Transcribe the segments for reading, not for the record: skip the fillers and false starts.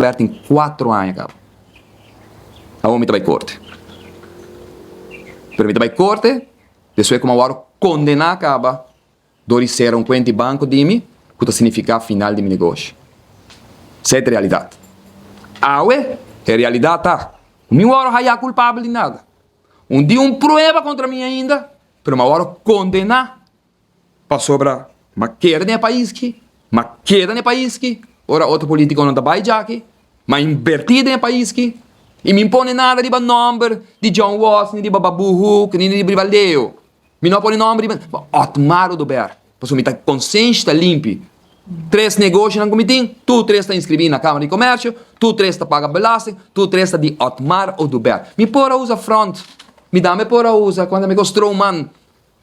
Bert tin cuatro aña caba. Awor mi ta bay corte. Pero mi ta bay corte despues cu mi a worde condena caba door di cera un cuenta di banco di mi cu ta significa final di mi negoshi. Esey ta e realidad. Awe e realidad ta cu mi worde haya culpabel di nada. Un di un prueba contra mi ainda, pero mi a worde condena. Pasobra m'a kere den e pais ki, m'a keda den e pais ki, ora otro politiconan ta bai djaki, m'a inverti den e pais ki, y mi pone nada riba nomber di John Watts, ni riba Babu Hoek, ni riba Leo. Mi no a pone nomber riba Otmar Oduber, pasobra mi ta konsenshi ta limpi. Tres negoshonan ku mi tin, tur tres ta inskribí na Kámara di Komersio, tur tres ta paga belasting, tur tres ta di Otmar Oduber. Mi por a usa front, mi tambe por a usa, kuantu mi ku stroomman.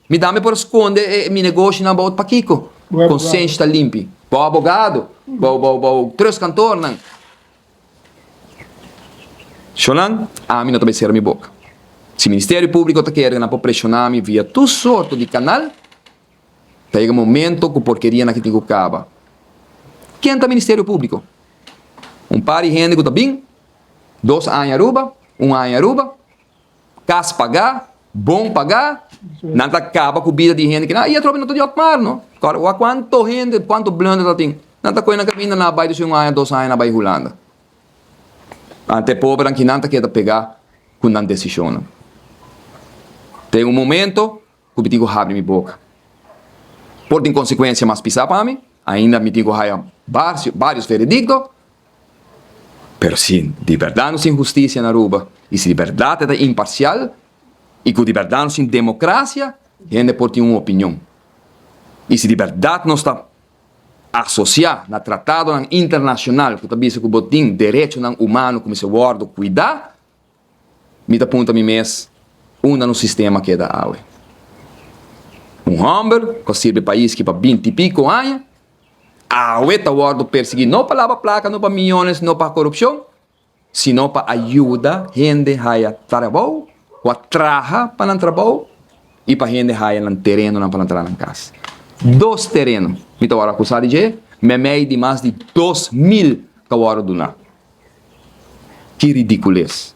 Mi tambe por sconde e mi negoshinan bou pakiko? Consenshi ta limpi. Bou abogado, bou bou bou trustkantoornan. Shonan, ami no ta bay cera mi boca. Si Ministerio Publico ta kere nan por presiona mi via tur sorto di canal, ta yega momento cu porkerianan aki tin cu caba. Ken ta Ministerio Publico? Un par di hende cu ta bin, dos aña Aruba, un aña Aruba, Kas pagá, bon pagá, nan ta kaba ku bida di hende kinan. I atrobe no ta di Otmar no. Kòrda wak kuantu hende, kuantu blunder ta tin. Nan ta kohe nan kaminda nan a bai disi un aña, dos aña nan a bai Hulanda. Ante e pobernan kinan ta keda pegá ku nan desishonnan. Ten un momento ku mi tin ku habri mi boka. Por tin konsekuensia mas pisá pa mi, ainda mi tin ku haya barios veredikto, pero si di bèrdat nos tin hustisia na Aruba i si di bèrdat e ta imparsial i ku di bèrdat nos tin demokrasia, hende por tin un opinion. I si di bèrdat nos ta asosiá na tratadonan internashonal ku ta bisa ku bo tin derechonan humano ku mester wòrdu kuidá, Mi ta puntra mi mes, unda nos sistema keda awe? Un hòmber ku a sirbi pais ki pa binti piko aña, awe ta wòrdu persiguí no pa laba plaka, no pa miyones, no pa korupshon, sino pa a yuda hende haya trabou, ku a traha pa nan trabou i pa hende haya nan terenonan pa nan traha nan kas. Dos tereno mi ta wòrdu akusá di dje, meimei di mas di 2000 ku a wòrdu duná. Ki ridikules!